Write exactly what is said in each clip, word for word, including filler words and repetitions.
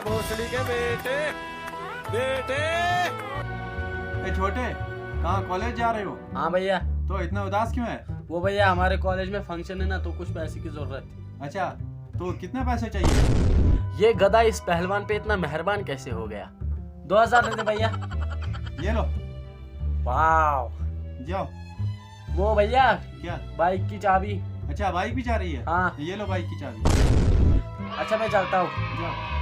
भोसड़ी के बेटे, बेटे। ए छोटे, कहाँ कॉलेज जा रहे हो? हाँ भैया। तो इतना उदास क्यों है? वो भैया, हमारे कॉलेज में फंक्शन है ना, तो कुछ पैसे की जरूरत थी। अच्छा, तो कितना पैसा चाहिए? ये गधा इस पहलवान पे इतना मेहरबान कैसे हो गया? दो हजार दे दे भैया। ये लो। वाह। जाओ। वो भैया, क्या? बाइक की चाबी। अच्छा, बाइक भी जा रही है? हाँ। ये लो बाइक की चाबी। अच्छा, मैं चलता हूँ। जाओ।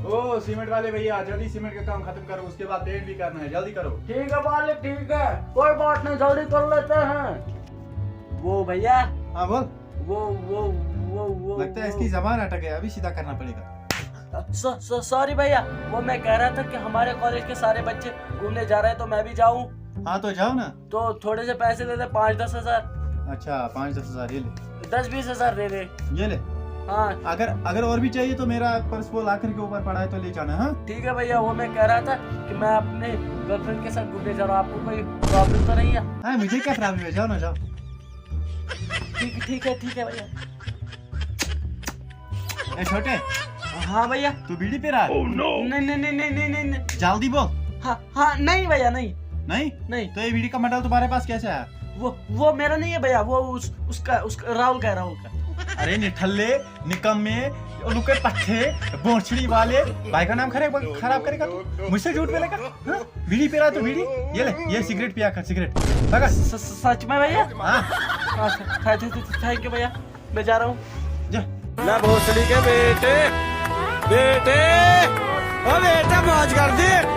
ओ सीमेंट वाले भैया, जल्दी सीमेंट का काम खत्म करो, उसके बाद पेंट भी करना है, जल्दी करो। ठीक है मालिक, ठीक है, कोई बात नहीं, जल्दी कर लेते हैं। वो भैया, हाँ बोल। वो वो वो वो लगता है वो- इसकी जबान अटक गया, अभी सीधा करना पड़ेगा। सॉरी भैया, वो मैं कह रहा था कि हमारे कॉलेज के सारे बच्चे घूमने जा रहे हैं, तो मैं भी जाऊं? हाँ तो जाओ ना। तो थोड़े से पैसे दे दे, पाँच दस हजार। अच्छा, पाँच दस हजार, ये ले। दस बीस हजार दे दे। ये ले। हाँ। अगर अगर और भी चाहिए तो मेरा पर्स वो लाकर के ऊपर पड़ा है, तो ले जाना। हाँ ठीक है भैया, वो मैं कह रहा था कि मैं अपने गर्लफ्रेंड के साथ घूमने जा रहा हूँ, आपको कोई प्रॉब्लम तो नहीं है? हाँ, मुझे क्या प्रॉब्लम है, जाओ ना, जाओ। ठीक ठीक है, ठीक है भैया। ए छोटे, हाँ भैया। तू बीड़ी पी रहा है? नहीं नहीं नहीं नहीं नहीं नहीं नहीं। जल्दी बोल। हाँ हाँ, नहीं भैया, नहीं। नहीं? नहीं। तो ये बीड़ी का मटल तुम्हारे पास कैसे आया? वो वो मेरा नहीं है भैया, वो उस उसका उसका राहुल का है, राहुल का। अरे निठल्ले, निकम्मे, उल्लू के पट्ठे, बोंछड़ी वाले, भाई का नाम खराब खराब करेगा तू, मुझसे झूठ बोलेगा? हाँ? बीड़ी पी रहा है तो बीड़ी, ये ले, ये सिगरेट पिया कर, सिगरेट। पकड़। स- स- सच में भैया? हाँ। थैंक यू भैया, मैं जा रहा हूँ। जा। ना भोसड़ी के बेटे, बेटे, ओ बेटा, मौज कर दे।